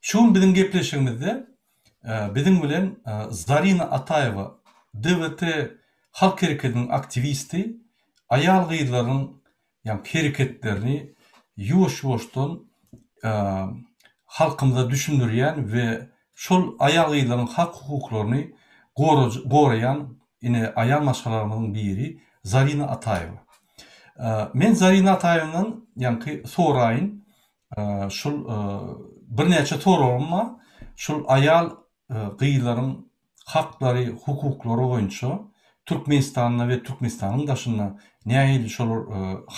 Şu gün biziň gepleşigimizde biziň bilen Zarina Ataýewa, DWT halk hereketiniň aktiwisti, aýal-gyzlaryň ýagny hereketlerini ýuwaş-ýuwaşdan halkymyza düşündirýän we şol aýal-gyzlaryň hak-hukuklaryny goraýan ine aýal maşgalalarymyzyň biri Zarina Ataýewa. Men Zarina Ataýewadan ýaňky soraýyn, şul birnäçe soragym bar. Şul aýal gyzlaryň haklary, hukuklary boýunça Türkmenistanda we Türkmenistanyň daşynda nähili şolar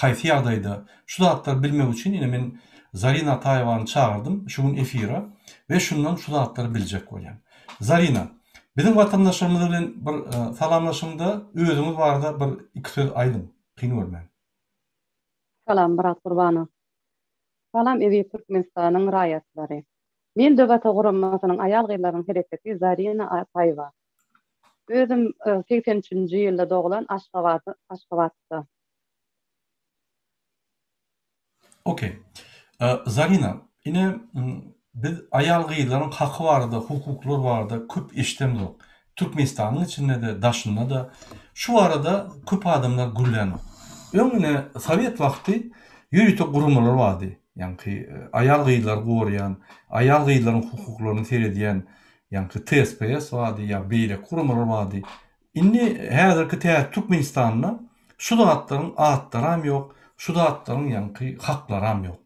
haýsy ýagdaýda şu zatlary bilmek üçin ine men Zarina Ataýewany çagyrdym şu gün efire we şundan şu zatlary biljek bolýan. Zarina, biziň watandaşlarymyz bilen bir salamlaşyňda özüňiz barada bir iki söz aýdyň, kyn görmän. Salam Myrat Gurbanow. Salam eziz Türkmenistanyň raýatlary. Men Döwata guramasynyň aýal-gyzlaryň hereketi Zarina Ataýewa. Özüm 83-nji ýylda doglan Aşgabat Aşgabatda. Ok. Zarina, ine biz aýal-gyzlaryň haky barada, hukuklary barada köp eşidemzok. Türkmenistanyň içinde-de, daşynda-da şu barada köp adamlar gürlänok. Öň ine sowet wagty ýörite guramalar bardy. Ýaňky aýal-gyzlary goraýan, aýal-gyzlaryň hukuklaryny seredýän ýaňky TSPS bardy ýa beýleki guramalar bardy. Indi häzirki täze Türkmenistanda şu zatlaryň atlaram ýok, şu zatlaryň ýaňky haklaram ýok.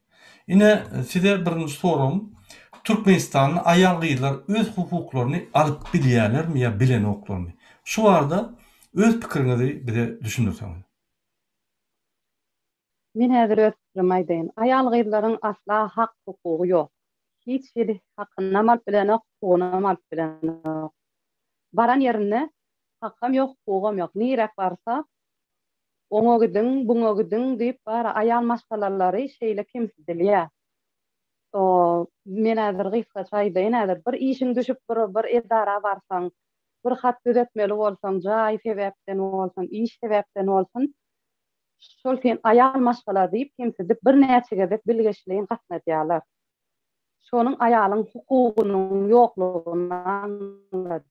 Ine size birinji soragym, Türkmenistanda aýal-gyzlar öz hukuklaryny alyp bilýärlermi ýa bilenoklarmy? Şu barada öz pikiriňizi bize düşündirseňiz. Men häzir öz pikrimi aýdaýyn. Aýal-gyzlaryň asla hak-hukugy ýok. Hiç hili hakynam alyp bilenok, hukugynam alyp bilenok. Baran ýerinde hakam ýok, hukugam ýok. Niräk barsa, oňa gidiň, buňa gidiň diýip bara aýal maşgalalary şeýle kemsidilýär. O, men häzir gysgaça aýdaýyn häzir. Bir işiň düşüp bir bir edara barsaň, bir hat düzetmeli bolsaň, jaý sebäpden bolsun, iş sebäpden bolsun, Şol sen aýal maşgala diýip kemsidip birnäçe gezek bilgeşleýin gatnadýarlar. Şonuň aýalyň hukugynyň ýoklugyny aňladýar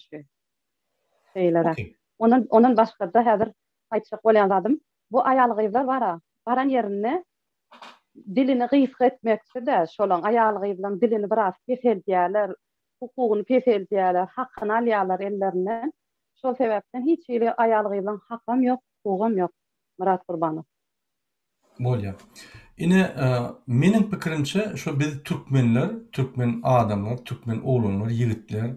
şu. Şeýleräk. Ondan ondan başgada häzir aýtjak bolýan zadym bu aýal gyzlar bara baran ýerinde dilini gysga etmekçi-de şolaň aýal gyzlaň dilini biraz peseldýärler, hukugyny peseldýärler, hakyny alýarlar ellerinden. Şol sebäpden hiç hili aýal-gyzlaň hakam ýok, hukugam ýok, Myrat Gurbanow. Bolýa. Ine, meniň pikirimçe, şo biz türkmenler, türkmen adamlar, türkmen oglanlar, ýigitler,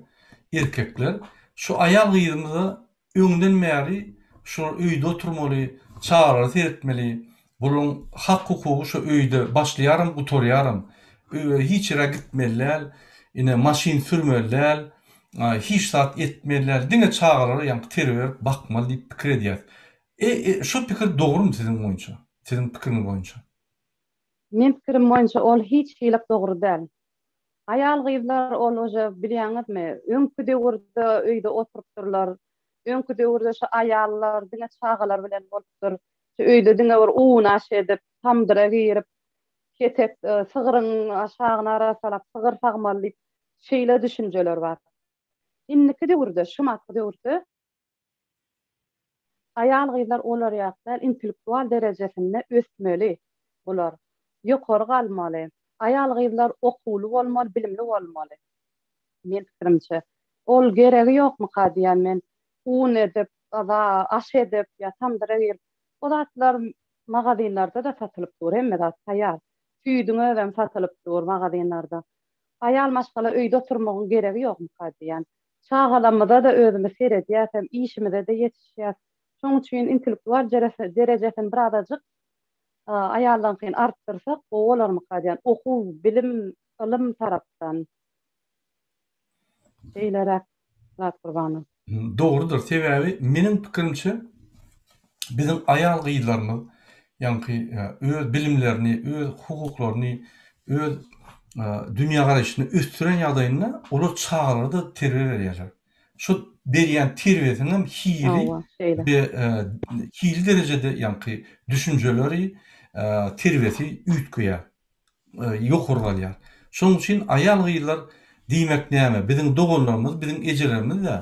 erkekler şu aýal-gyzymyza öňden bäri şolar öýde oturmaly, çagalara seretmeli, bularyň hak-hukugy şo öýde başlaýaram, gutarýaram. Hiç ýere gitmeli däl, ine, maşyn sürmeli däl, Hiç zat etmeli däl, diňe çagalara ýaňky terbiýe berip bakmaly diýip pikir edýäs. E, e, şo pikir dogrumy siziň boýunça? Siziň pikiriňiz boýunça? Meň pikirim boýunça ol hiç hilik dogry däl. Aýal gyzlar ol uje bilýäňizmi, öňki döwürde öýde oturypdyrlar. Öňki döwürde şu aýallar diňe çagalar bilen bolupdyr. Şu öýde diňe bir un aş edip, tamdyra girip, ketek sygryň aşagyny arassalap sygyr sagmaly diýip Şeýle düşünjeler bar. Indiki döwürde, şumatky döwürde aýal-gyzlar olar ýaly däl, intellektual derejesinde ösmeli bular. Ýokary galmaly. Aýal-gyzlar okuwly bolmaly, bilimli bolmaly. Men pikirimçe. Ol geregi ýokmyka diýýän men. Un edip, aş edip ýa tamdyra girip, o zatlar magazinlerde-de satylyp dur, hemme zat taýýar. Süýdüň özem satylyp dur magazinlerde. Aýal maşgala öýde oturmagyň geregi ýokmyka diýýän. Çagalamyza-da özümiz seredýäsem, işimize-de ýetişýäs. Şoň üçin intellektual derejesini birazajyk aýallaryňkyny artdyrsak gowy bolarmyka diýýän. Okuw, bilim, ylym tarapdan. Şeýleräk Myrat Gurbanow. Dogrudyr. Sebäbi meniň pikirimçe biziň aýal-gyzlarymyz ýaňky öz bilimlerini, öz hukuklaryny, öz dünýägaraýşyny ösdüren ýagdaýynda olar çagalara-da terbiýe berýärler. Şu berýän terbiýesiniň hem hili we hili derejede ýaňky düşünjeleri, terbiýesi üýtgeýär. ýokary galýar. Şonuň üçin aýal-gyzlar diýmek näme, biziň doganlarymyz, biziň ejelerimiz-dä.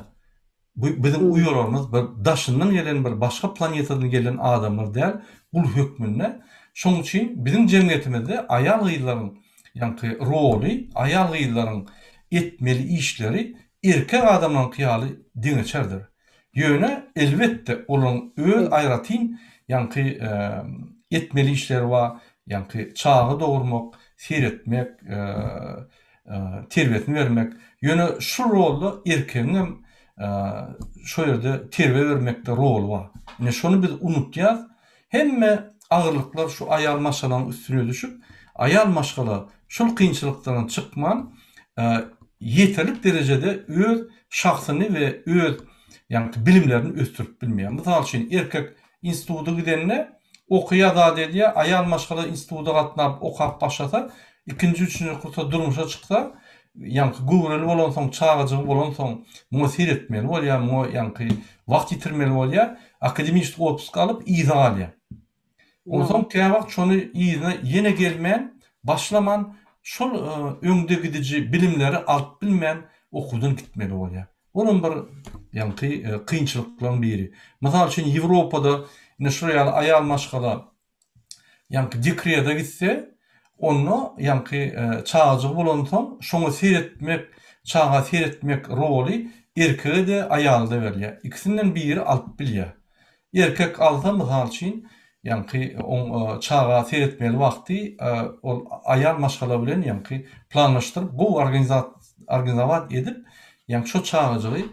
Bu biziň uýalarymyz bir daşyndan gelen bir başga planetadan gelen adamlar däl, gul hökmünde. Şonuň üçin biziň jemgyýetimizde aýal-gyzlaryň ýaňky roly, aýal-gyzlaryň etmeli işleri erkek adamlaryňky ýaly deňeçerdir. Ýöne, elbetde, olaryň öz aýratyn ýaňky etmeli işleri bar, ýaňky çaga dogurmak, seretmek, terbiýesini bermek. Ýöne şu rolda erkegiňem şo ýerde terbiýe bermekde roly bar. Ine şony biz unutýas. Hemme agyrlyklar şu aýal maşgalanyň üstüne düşüp, aýal maşgala şol kynçylyklardan çykman, ýeterlik derejede öz şahsyny we öz ýagny bilimlerini ösdürip bilmeýär. Mysal üçin, erkek instituta gidende okaýar zat edýär, aýal maşgala instituta gatnap okap başlasa, ikinji, üçünji kursa durmuşa çyksa, ýaňky göwreli bolansoň, çagajygy bolansoň, muňa seretmeli bolýar, muňa ýaňky wagt ýitirmeli bolýar, akademiçeskiý otpusk alyp yza galýar. Onsoň käwagt şony yzyna ýene gelmän, başlaman, şol öňde gidiji bilimleri alyp bilmän okuwdan gitmeli bolýar. Olam bir ýaňky kynçylyklaryň biri. Mysal üçin Ýewropada ine şular ýaly aýal maşgala ýaňky dekrede gitse, onda ýaňky çagajygy bolansoň şoňa seretmek, çaga seretmek roly erkege-de, aýala-da berilýär. Ikisinden biri alyp bilýär. Erkek alsa, mysal üçin, ýaňky oň çaga seretmeli wagty ol aýal maşgala bilen ýaňky planlaşdyryp, gowy organizowat edip, ýaňky şo çagajygy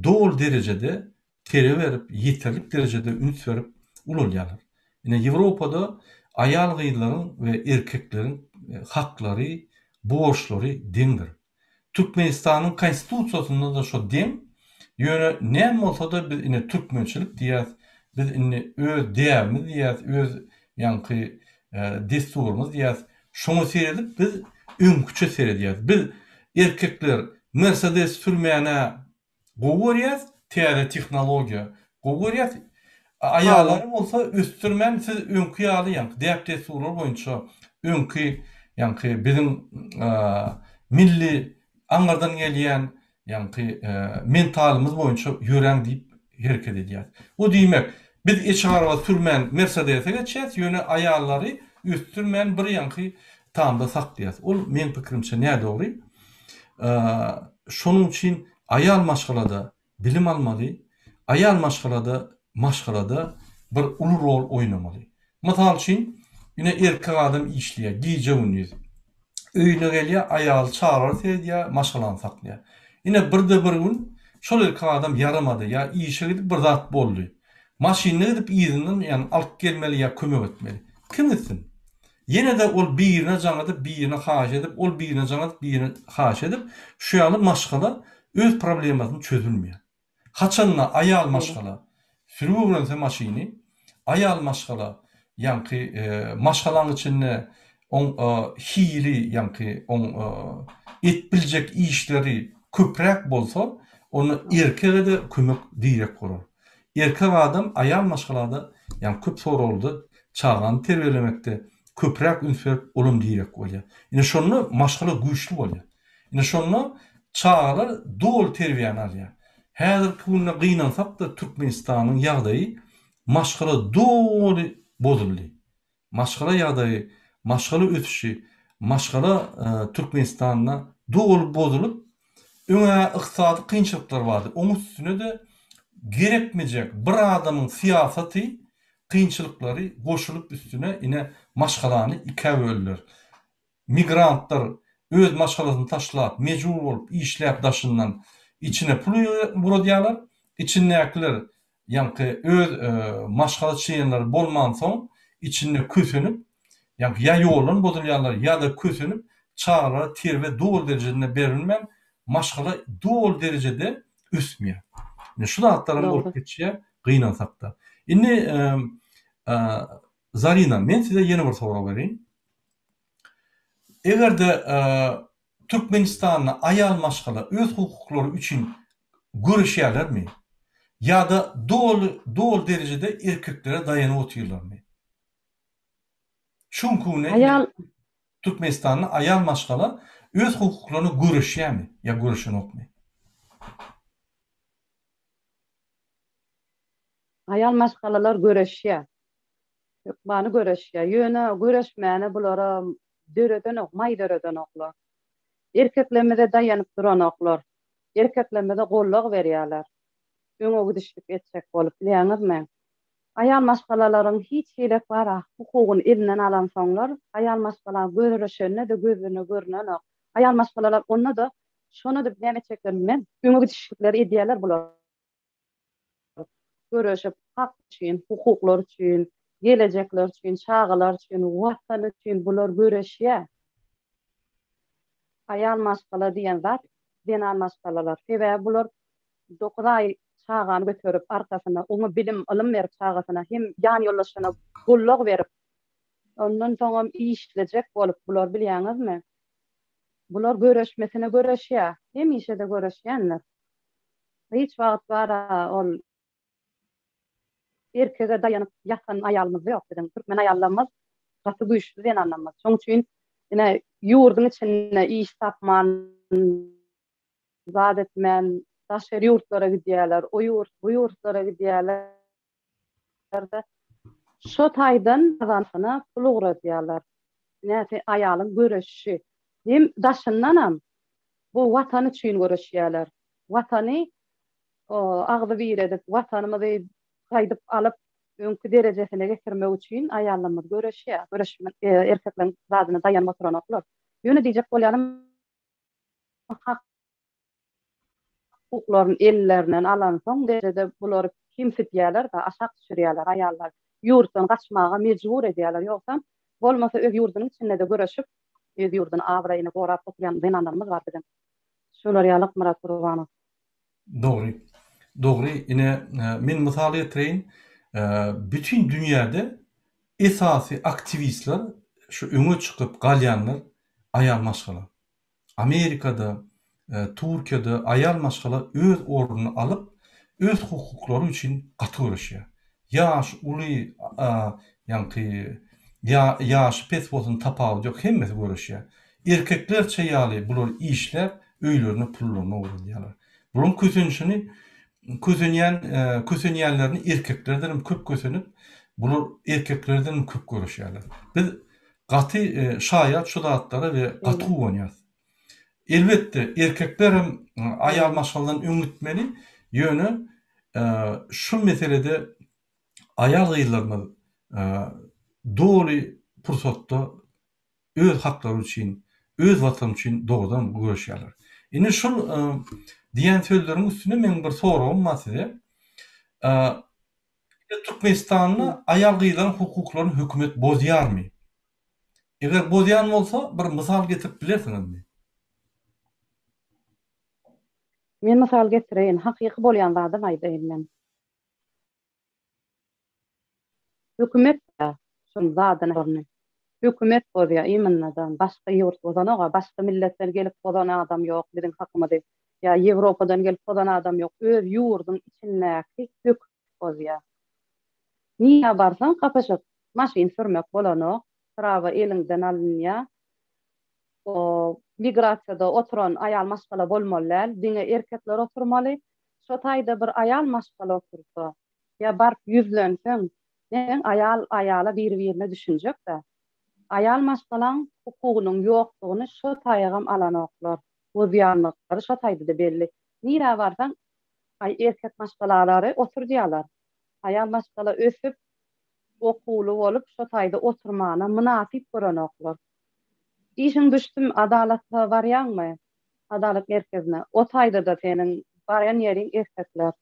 doly derejede terbiýe berip, ýeterlik derejede üns berip ulalýarlar. Ine, Ýewropada aýal-gyzlaryň we erkekleriň haklary, borçlary deňdir. Türkmenistanyň Konstitusiýasynda-da şo deň, ýöne näme bolsa-da biz ine türkmençilik diýýäs, biz indi öz däbimiz diýýäs, öz ýaňky dessurymyz diýýäs, şoňa seredip biz öňküçe seredýäs. Biz erkekler Mersedes sürmäne Gowy görýäs täze tehnologiýa gowy görýäs aýallary bolsa ösdürmän siz öňki ýaly ýaňky däp dessurlar boýunça öňki ýaňky biziň milli aňyrdan gelýän ýaňky mentalymyz boýunça ýöräň diýip hereket edýäs. Bu diýmek biz eşek araba sürmän mersedese geçýäs ýöne aýallary ösdürmän bir ýaňky tamda saklaýas. Ol meň pikirimçe nädogry. Şonuň üçin aýal maşgalada bilim almaly, aýal maşgalada maşgalada bir uly rol oýnamaly. Mysal üçin, ine erkek adam işleýär gije-gündiz. Öýüne gelýär, aýaly çagalary seredýär, maşgalany saklaýar. Ine birde bir gün şol erkek adam ýaramady ýa işe gidip bir zat boldy. Maşynda gidip yzyndan ýagny alyp gelmeli ýa kömek etmeli. Kim gitsin? Ýene-de ol birine jaň edip, birine haýyş edip, ol birine jaň edip, birine haýyş edip, şu ýaly maşgala öz problemasyny çözülmeýär. Haçanda aýal maşgala sürüp öwrense maşyny, aýal maşgala ýaňky maşgalaň içinde oň hili ýaňky oň et biljek işleri köpräk bolsa, onda erkege-de kömek direk bolar. Erkek adam aýal maşgalada ýagny köp soraglyda çagany terbiýelemekde köpräk üns berip olam direk bolýar. Ine şonda maşgala güýçli bolýar. Ine şonda çagalar doly terbiýäni alýar. Häzirki günde gynansakda Türkmenistanyň ýagdaýy maşgala doly bozuldy. Maşgala ýagdaýy, maşgala ösüşi, maşgala Türkmenistanda doly bozulyp, öň-ä ykdysady kynçylyklar bardy, oň üstüne-de gerekmejek bir adamyň syýasaty kynçylyklary goşulyp üstüne ine maşgalany ikä böldüler. Migrantlar öz maşgalasyny taşlap, mejbur bolup işläp daşyndan içine pul ugradýarlar. Içindäkiler ýaňky öz maşgala çlenleri bolmansoň içinde kösenip, ýaňky ýa ýoldan bozulýarlar ýa-da kösenip çagalara terbiýe doly derejesinde berilmän maşgala doly derejede ösmeýär. Ine şu zatlaram bolup geçýär gynansakda. Indi Zarina men size ýene bir sorag bereýin. Eger-de Türkmenistanda aýal maşgala öz hukuklary üçin göreşýärlermi? Ýa-da doly doly derejede erkeklere daýanyp otyrlarmy? Şu günki güne Aýal. Türkmenistanda aýal maşgala öz hukuklaryna göreşýärmi ýa göreşenokmy? Aýal maşgalalar göreşýär. Hökmany göreşýär. Ýöne göreşmäne bulara döredenok, maý döredenoklar. Erkeklerimize daýanyp duranoklar. Erkeklerimize gollag berýärler. Öňe gidişlik etjek bolup, bilýäňizmi? Aýal maşgalalaryň hiç hili bar hukugyny elinden alansoňlar, aýal maşgala göreşende-de gözüne görnenok. Aýal maşgalalar onda-da şony-da näme etjeklerini bilmän, öňe gidişlikleri edýärler bular. Göreşip hak üçin, hukuklar üçin, gelejekler üçin, çagalar üçin, Watan üçin bular göreşýär. Aýal maşgala diýen zat zenan maşgalalar. Sebäbi bular 9 aý çagany göterip arkasyna, oňa bilim, ylym berip çagasyna hem ýan ýoldaşyna gollag berip, ondan soňam işlejek bolup bular bilýäňizmi? Bular göreşmesine göreşýär. Hemişe-de göreşýändir. Hiç wagt bar-a ol erkege daýanyp ýatan aýalymyz ýok biziň. Türkmen aýallarymyz gaty güýçli zenanlarymyz. Şonuň üçin ine ýurduň içinde iş tapman, zat etmän daşary ýurtlara gidýärler, o ýurt, bu ýurtlara gidýärler-de, şo taýdan gazansyna pul ugradýarlar. Näse aýalyň göreşişi. Hem daşyndanam bu Watan üçin göreşýärler. Watany agzybir edip, Watanymyzy gaýdyp alyp, öňki derejesine getirmek üçin aýallarymyz göreşýär. Göreşmek erkekleriň zadyna daýanyp oturanoklar. Ýöne diýjek bolýanym hak hukuklaryny ellerinden alansoň derejede bulary kemsidýärler-de, aşak düşürýärler aýallary. Ýurtdan gaçmaga mejbur edýärler. Ýogsam bolmasa öz ýurdunyň içinde-de göreşip, öz ýurduny, abraýyny gorap oturýan zenanlarymyz bar biziň. Şolar ýaly Akmyrat Gurbanow. Dogry. Dogry. Ine, men mysal getireýin. Bütin dünýäde esasy aktiwistler, şu öňe çykyp galýanlar aýal maşgala. Amerikada, Türkiýede aýal maşgala öz ornuny alyp, öz hukuklary üçin gaty göreşýär. Ýaş uly, ýaňky ýaşy pes bolsun tapawudy ýok, hemmesi göreşýär. Erkeklerçe ýaly bular işläp, öýlerine pullaryny ugradýarlar. Bularyň kösenişini kösenýän kösenýänlerini erkeklerdenem köp kösenip, bular erkeklerdenem köp göreşýärler. Biz gaty şaýat şu zatlara we gaty guwanýas. Elbetde, erkeklerem aýal maşgaladan öň gitmeli, ýöne şu meselede aýal-gyzlarymyz doly pursatda öz haklary üçin, öz watany üçin dogrudan göreşýärler. Indi şul diýen sözleriň üstüne meň bir soragym bar size. Türkmenistanda aýal-gyzlaryň hukuklaryny hökümet bozýarmy? Eger bozýan bolsa, bir mysal getirip bilersiňizmi? Men mysal getireýin, hakyky bolýan zadam aýdaýyn men. Hökümet şuň zadyny hökümet bozýa imynnadan başga ýurt bozanoga başga milletden gelip bozan adam ýok biziň hakymyzy ýa ýewropadan gelip bozan adam ýok öz ýurduň içindäki hökümet bozýa nirä barsaň gapyşyk maşyn sürmek bolanok prawa eliňden alynýa o migrasiýada oturan aýal maşgala bolmaly däl diňe erkekler oturmaly şo taýda bir aýal maşgala otursa Ýa baryp ýüzlenseň, nätseň aýal aýala biri-birine düşünjek-dä. Aýal maşgalaň hukugynyň ýokdugyny şo taýagam alanoklar. Bozýanlyklary şo taýda-da belli. Nirä barsaň, aý erkek maşgalalary oturdýarlar. Aýal maşgala ösüp, okuwly bolup şo taýda oturmana mynasyp görenoklar. Işiň düşdüm, adalata barýaňmy? Adalat merkezine. O taýda-da seniň barýan ýeriň erkekler.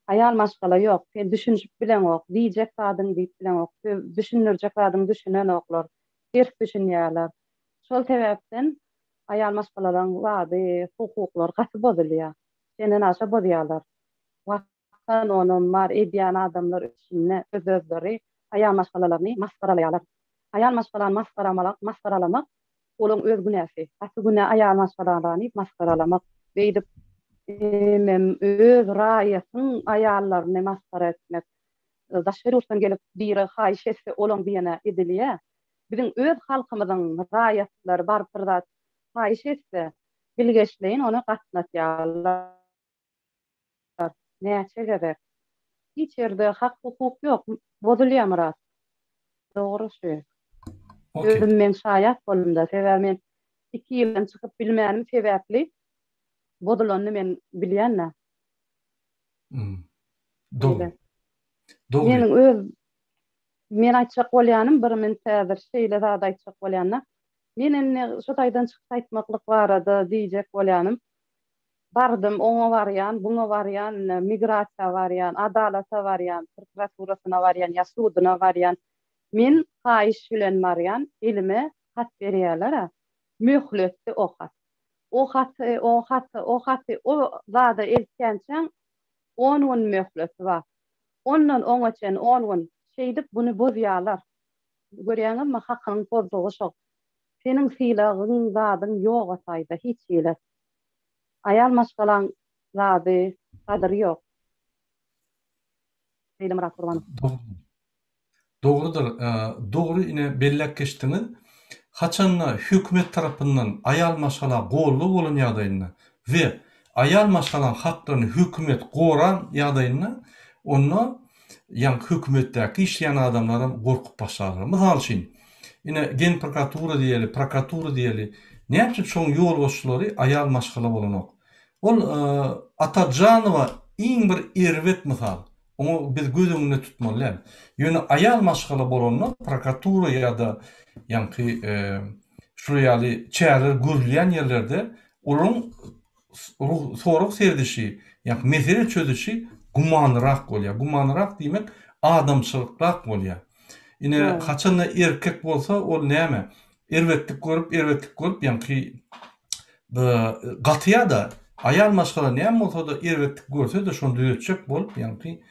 Aýal maşgala ýok, sen düşünişip bileňok, diýjek zadyňy diýip bileňok, düşündirjek zadyňy düşünenoklar, ters düşünýärler. Şol sebäpden aýal maşgalalaryň zady, hukuklary gaty bozulýar. Çenden aşa bozýarlar. Watan onam bar edýän adamlar içinde öz-özleri aýal maşgalalaryny masgaralaýarlar. Aýal maşgalany masgaralamak Olaň öz günäsi. Gaty günä aýal maşgalalany masgaralamak. Beýdip hemem öz raýatyň aýallaryny masgara etmek. Daşary ýurtdan gelip biri haýyş etse olaň diýene edilýä. Biziň öz halkymyzyň raýatlary baryp bir zat haýyş etse, bilgeşleýin ony gatnatýarlar. Näçe gezek. Hiç ýerde hak-hukuk ýok. Bozulýar Myrat. Dogry şu. Özüm men şaýat boldum-da. Sebäbi men iki ýyldan çykyp bilmänim sebäpli bozulanyny men bilýän-dä. Dogry. Dogry. Meniň öz men aýtjak bolýanym bir men häzir şeýle zat aýtjak bolýan-da. Men indi şu taýdan çykyp aýtmaklyk barada diýjek bolýanym. Bardym, oňa barýan, buňa barýan, ine, migrasiýa barýan, adalata barýan, prokuraturasyna barýan ýa suduna barýan. Men haýyş bilen barýan, elime hat berýärler-ä. Möhletli o hat. O haty, o haty, o haty o zada eltýänçäň on gün möhleti bar. Ondan oňa çen on gün. Şeýdip buny bozýarlar. Görýäňizmi, hakyň pozdugy şo. Seniň sylagyň, zadyň ýok o taýda hiç hili. Aýal maşgalaň zady, gadyry ýok. Şeýle Myrat Gurbanow. Dogrudyr. Dogry ine belläp geçdiňiz. Haçanda hökümet tarapyndan aýal maşgala goldaw bolan ýagdaýynda we aýal maşgalaň haklaryny hökümet goran ýagdaýynda onda ýaňky hökümetdäki işleýän adamlaram gorkup başlarlar. Mysal üçin, ine genprokuratura diýeli, prokuratura diýeli, näme üçin şoň ýolbaşçylary aýal maşgala bolanok? Ol Atajanowa iň bir erbet mysal. Oňa biz göz öňünde tutmaly däl. Ýöne aýal maşgala bolanda prokuratura ýa-da ýaňky şular ýaly çäreler görülýän ýerlerde olaryň sorag serdişi, ýa mesele çözüşi gumanrak bolýar. Gumanrak diýmek adamçylykrak bolýar. Ine, haçanda erkek bolsa ol näme? Erbetlik görüp, erbetlik görüp ýaňky gatyýar-da, aýal maşgala näme bolsa-da erbetlik görse-de şony düzetjek bolup ýaňky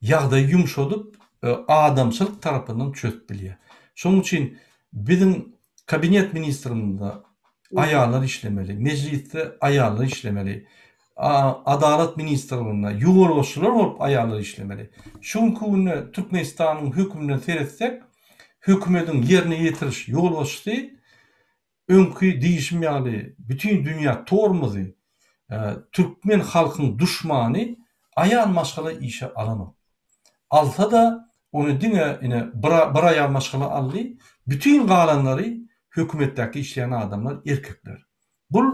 ýagdaýy ýumşadyp, adamçylyk tarapyndan çözüp bilýär. Şonuň üçin biziň Kabinet ministrinde aýallar işlemeli, mejlisde aýallar işlemeli, Adalat ministrliginde ýolbaşçylar bolup aýallar işlemeli. Şu günki günde Türkmenistanyň hökümine seretsek, hökümediň ýerine ýetiriş ýolbaşçysy öňki diýşim ýaly bütin dünýä tormozy, türkmen halkyň duşmany aýal maşgala işe alanok. Alsa-da, ony diňe ine bir bir aýal maşgala aldy, bütin galanlary hökümetdäki işleýän adamlar erkekler. Bul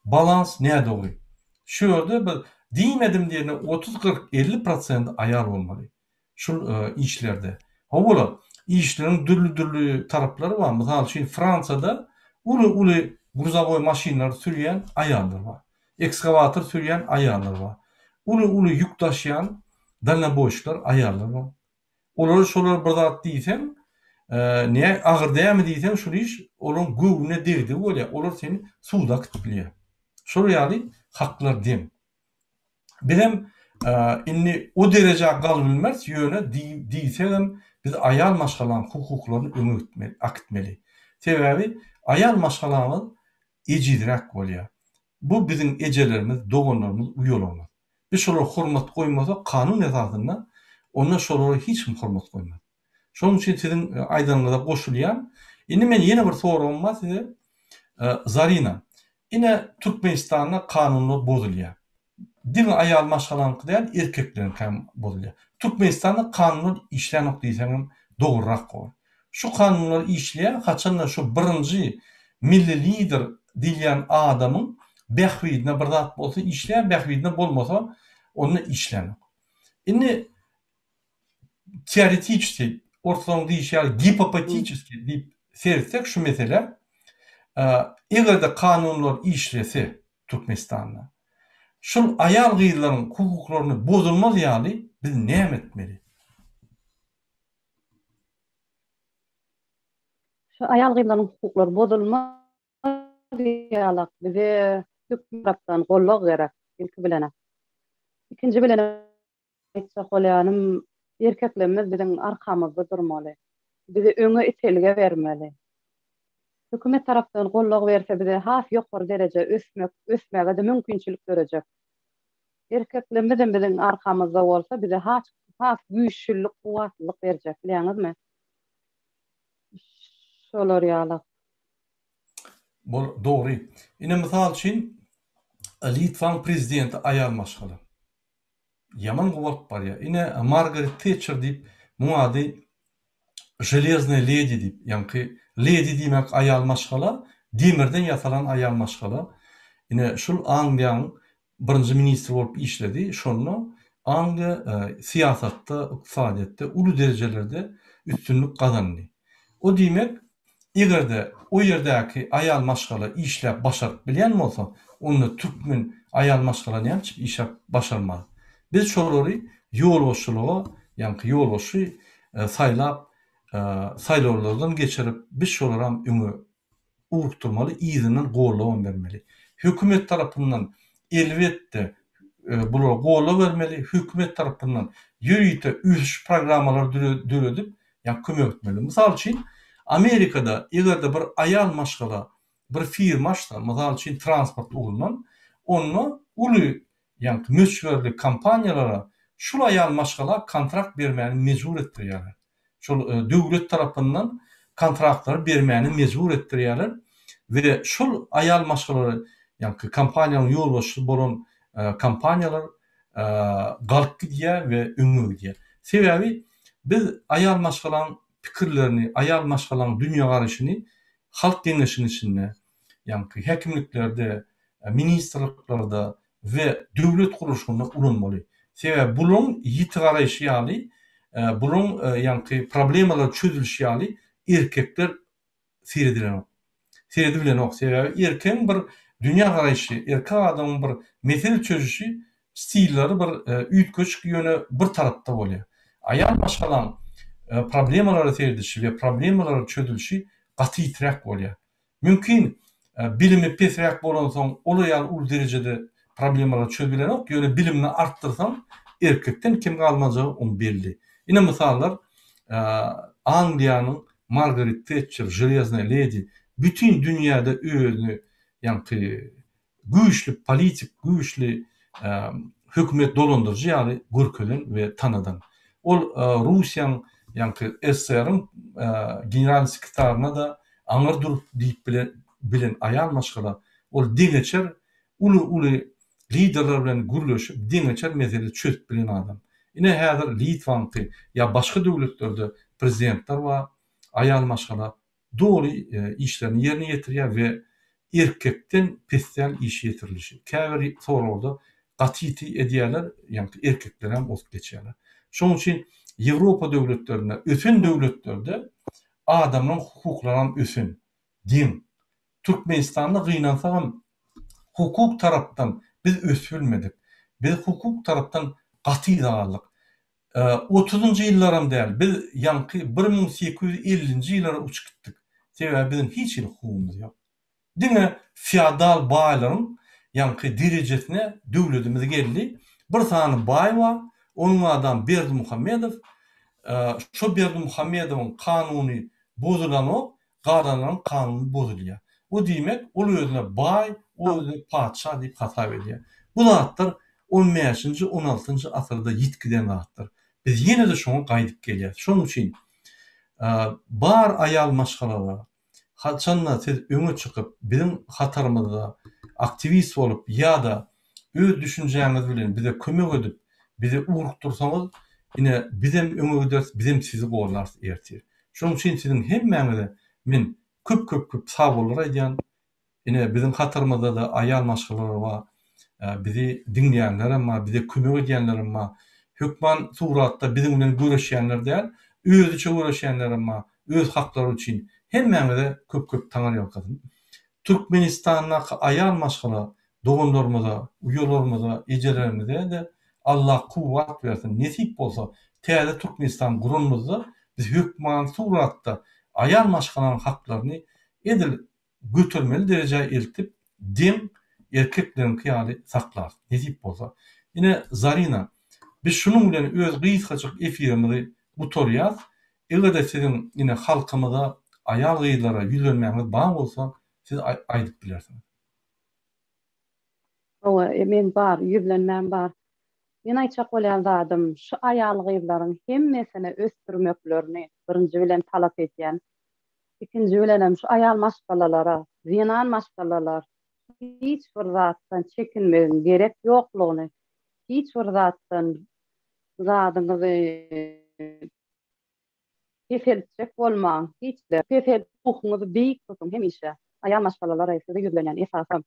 balans nädogry. Şu ýerde bir diýmedim diýene 30 40 50 prosent aýal bolmaly. Şul işlerde. Hawa, işleriň dürli-dürli taraplary bar. Mysal üçin Fransiýada uly-uly gruzowoý maşynlary sürýän aýallar bar. Ekskawator sürýän aýallar bar. Uly-uly ýük daşýan dalnoboýşikler aýallar bar. Olara şolara bir zat diýseň, nä agyr dämi diýseň şul iş olaryň göwnüne degdigi bolýar. Olar seni suda äkidip bilýär. Şol ýaly haklar deň. Bizem indi o derejä galybilmeris, ýöne diýsegem biz aýal maşgalaň hukuklaryny öňe akitmeli. Sebäbi aýal maşgalamyz ejizräk bolýar. Bu biziň ejelerimiz, doganlarymyz, uýalarymyz. Biz şolara hormat goýmasak kanun esasynda onda şolara hiç kim hormat goýmaz. Şonuň üçin siziň aýdanyňyza goşulýan. Indi men ýene bir soragym bar size. Zarina, ine Türkmenistanda kanunlar bozulýar. Diňe aýal maşgalaňky däl, erkekleriňki hem bozulýar. Türkmenistanda kanunlar işlänok diýseňem dogrurak bolar. Şu kanunlar işleýär, haçanda şu birinji milli lider diýilýän adamyň bähbidine bir zat bolsa işleýär, bähbidine bolmasa onda işlänok. Indi teoretiçeskiý, orslaryň diýşi ýaly gipopotetiçeskiý diýip seretsek şu meselä, eger-de kanunlar işlese Türkmenistanda, şul aýal-gyzlaryň hukuklaryny bozulmaz ýaly biz näme etmeli? Şu aýal-gyzlaryň hukuklary bozulmaz ýalak bize hökümet tarapdan goldaw gerek ilki bilen-ä. Ikinji bilen Aýtjak bolýanym, erkeklerimiz biziň arkamyzda durmaly. Bizi öňe itelge bermeli. Hökümet tarapdan goldaw berse bize has ýokary dereje ösmek, ösmäge-de mümkinçilik dörejek. Erkeklerimizem biziň arkamyzda bolsa bize has has güýçlülik, kuwwatlylyk berjek, bilýäňizmi? Şolar ýalak. Bol dogry. Ine mysal üçin Litwaň prezidenti aýal maşgala. Ýaman gowy alyp barýar. Ine Margaret Tetçer diýip muň ady Železnaýa ledi diýip, ýaňky ledi diýmek aýal maşgala, demirden ýasalan aýal maşgala. Ine şul Angliýanyň birinji ministri bolup işledi. Şonda Angliýa syýasatda, ykdysadyýetde uly derejelerde üstünlik gazandy. O diýmek, eger-de o ýerdäki aýal maşgala işläp başaryp bilýän bolsa, onda türkmen aýal maşgala näme üçin işläp başarmaz? Biz şolary ýolbaşçylyga, ýaňky ýolbaşçy saýlap, saýlawlardan geçirip, biz şolaram öňe ugrukdyrmaly, yzyndan gollawam bermeli. Hökümet tarapyndan elbetde bulara gollaw bermeli, hökümet tarapyndan ýörite ösüş programmalary döredip, ýa kömek etmeli. Mysal üçin, Amerikada eger-de bir aýal maşgala bir firma açsa, mysal üçin transport ugrundan, onda uly ýaňky möçberli kompaniýalara şul aýal maşgala kontrakt bermäni mejbur etdirýärler. Şol döwlet tarapyndan kontraktlary bermäni mejbur etdirýärler we şol aýal maşgalary ýaňky kompaniýanyň ýolbaşçysy bolan kompaniýalar galyp gidýär we öňe gidýär. Sebäbi biz aýal maşgalaň pikirlerini, aýal maşgalaň dünýägaraýşyny Halk Geňeşiň içinde, ýaňky häkimliklerde, ministrliklerde we döwlet gurluşygynda ulanmaly. Sebäbi bulaň ýiti garaýşy ýaly, bulaň ýaňky problemalar çözülişi ýaly erkekler seredilenok. Seredibilenok. Sebäbi erkegiň bir dünýä garaýşy, erkek adamyň bir mesele çözüşi stilleri bir üýtgeşik ýöne bir tarapda bolýar. Aýal maşgalaň problemalara seredişi we problemalaryň çözülişi gaty ýitiräk bolýar. Mümkin, bilimi pesräk bolansoň olar ýaly uly derejede problemalary çözüp bilenok, ýöne bilimini artdyrsaň erkekden kem galmajagy oň belli. Ine mysallar, Angliýanyň Margaret Tetçer, Železnaýa ledi bütin dünýäde özüni ýaňky güýçli politik, güýçli hökümet dolandyryjy ýaly görkezen we tanadan. Ol Russiýanyň, ýaňky SSR-iň generalnyý sekretaryna-da aňyr durup diýip bilen aýal maşgala. Ol deňeçer uly-uly liderler bilen gürleşip, deňeçer mesele çözüp bilen adam. Ine häzir Litwaňky ýa başga döwletlerde prezidentler bar, aýal maşgala doly işlerini ýerine ýetirýär we erkekden pes däl iş ýetirilişi. Käbir soragda gaty ýiti edýärler, ýaňky erkeklerem ozup geçýärler. Şonuň üçin Ýewropa döwletlerinde, ösen döwletlerde adamlaryň hukuklaram ösen, deň. Türkmenistanda gynansagam hukuk tarapdan biz ösübilmedik. Biz hukuk tarapdan gaty yza galdyk. Otuzynjy ýyllaram däl, biz ýaňky 1850-nji ýyllara uçup gitdik. Sebäbi biziň hiç hili hukugymyz ýok. Diňe feodal baýlaryň ýaňky derejesine döwledimiz geldi. Bir sany baý bar, onuň adam Berdimuhamedow. Şo Berdimuhamedowyň kanuny bozulanok, galanlaryň kanuny bozulýar. Bu diýmek, ol özüne baý, ol özüni patyşa diýip hasap edýär. Bu zatlar on bäşinji, on altynjy asyrda ýitip giden zatlar. Biz ýene-de şoňa gaýdyp gelýäris. Şonuň üçin bar aýal maşgalalara, haçanda siz öňe çykyp, biziň hatarymyzda aktiwist bolup ýa-da öz düşünjäňiz bilen bize kömek edip, bizi ugrukdyrsaňyz, ine, bizem öňe gideris, bizem sizi gollarys ertir. Şonuň üçin siziň hemmäňize men köp-köp-köp sagbollar aýdýan. Ine, biziň hatarymyzda-da aýal maşgalalar bar, bizi diňleýänlerem bar, bize kömek edýänlerem bar. Hökman suratda biziň bilen göreşýänler däl, özüçe göreşýänlerem bar, öz haklary üçin. Hemmäňize köp-köp taňyrýalkasyn. Türkmenistandaky aýal maşgala doganlarymyza, uýalarymyza, ejelerimize-de Allah kuwwat bersin. Nesip bolsa, täze Türkmenistan guranymyzda biz hökmany suratda aýal maşgalanyň haklaryny edil götermeli derejä eltip, deň erkekleriňki ýaly saklarys. Nesip bolsa. Ine, Zarina, biz şunuň bilen öz gysgajyk efirimizi gutarýas. Eger-de siziň ine halkymyza, aýal-gyzlara ýüzlenmäňiz bar bolsa, siz aýdyp bilersiňiz. Hawa, meň bar, ýüzlenmäm bar. Men aýtjak bolýan zadym, şu aýal-gyzlaryň hemmesini ösdürmeklerini birinji bilen talap edýän. Ikinji bilenem şu aýal maşgalalara, zenan maşgalalar hiç bir zatdan çekinmegiň gerek ýoklugyny, hiç bir zatdan zadyňyzy peseltjek bolmaň, hiç-de pesel ruhuňyzy beýik tutuň hemişe. Aýal maşgalalara size ýüzlenýän esasam.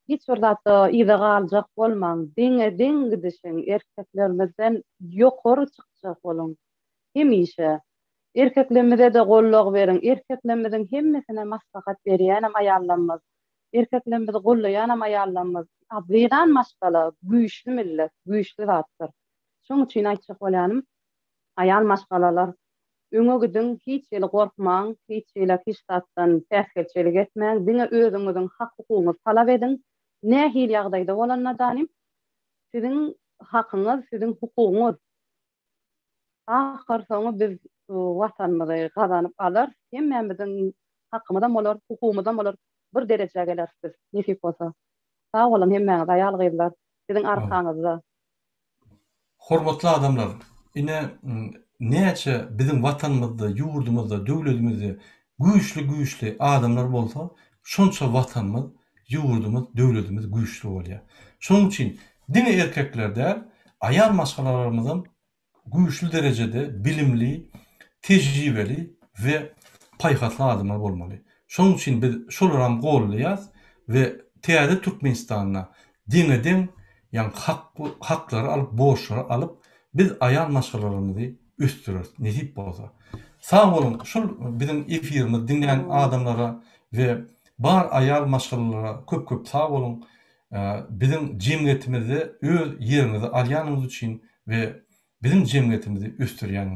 Hiç bir zatda yza galjak bolmaň, deňe-deň gidişiň, erkeklerimizden ýokary çykjak boluň hemişe. Erkeklerimize-de goldaw beriň, erkeklerimiziň hemmesine maslahat berýänem aýallarymyz, erkeklerimizi gollaýanam aýallarymyz. Zenan maşgala güýçli millet, güýçli zatdyr. Şoň üçin aýtjak bolýanym, aýal maşgalalar öňe gidiň, hiç hili gorkmaň, hiç hili hiç zatdan päsgelçilik etmäň, diňe özüňiziň hak-hukugyňyzy talap ediň. Nähili ýagdaýda bolanda-da siziň hakyňyz, siziň hukugyňyz. Ahyrsoňy biz Watanymyzy gazanyp alarys, hemmämiziň hakymyzam bolar, hukugymyzam bolar, bir derejä geleris biz, nesip bolsa. Sag boluň hemmäňiz aýal-gyzlar, biziň arkaňyzda. Hormatly adamlar, ine näçe biziň Watanymyzda, ýurdumyzda, döwledimizde güýçli-güýçli adamlar bolsa, şonça Watanymyz, ýurdumyz, döwledimiz güýçli bolýar. Şonuň üçin diňe erkekler däl, aýal maşgalalarymyzam güýçli derejede bilimli, tejribeli we paýhasly adamlar bolmaly. Şonuň üçin biz şolaram goldaýas we täze Türkmenistanda deňe-deň ýagny haklary alyp, borçlary alyp, biz aýal maşgalalarymyzy ösdüreris, nesip bolsa. Sag boluň, şul biziň efirimizi diňlän adamlara we bar aýal maşgalalara köp-köp sag boluň. Biziň jemgyýetimizde öz ýeriňizi alýanyňyz üçin we biziň jemgyýetimizi ösdürýäniňiz.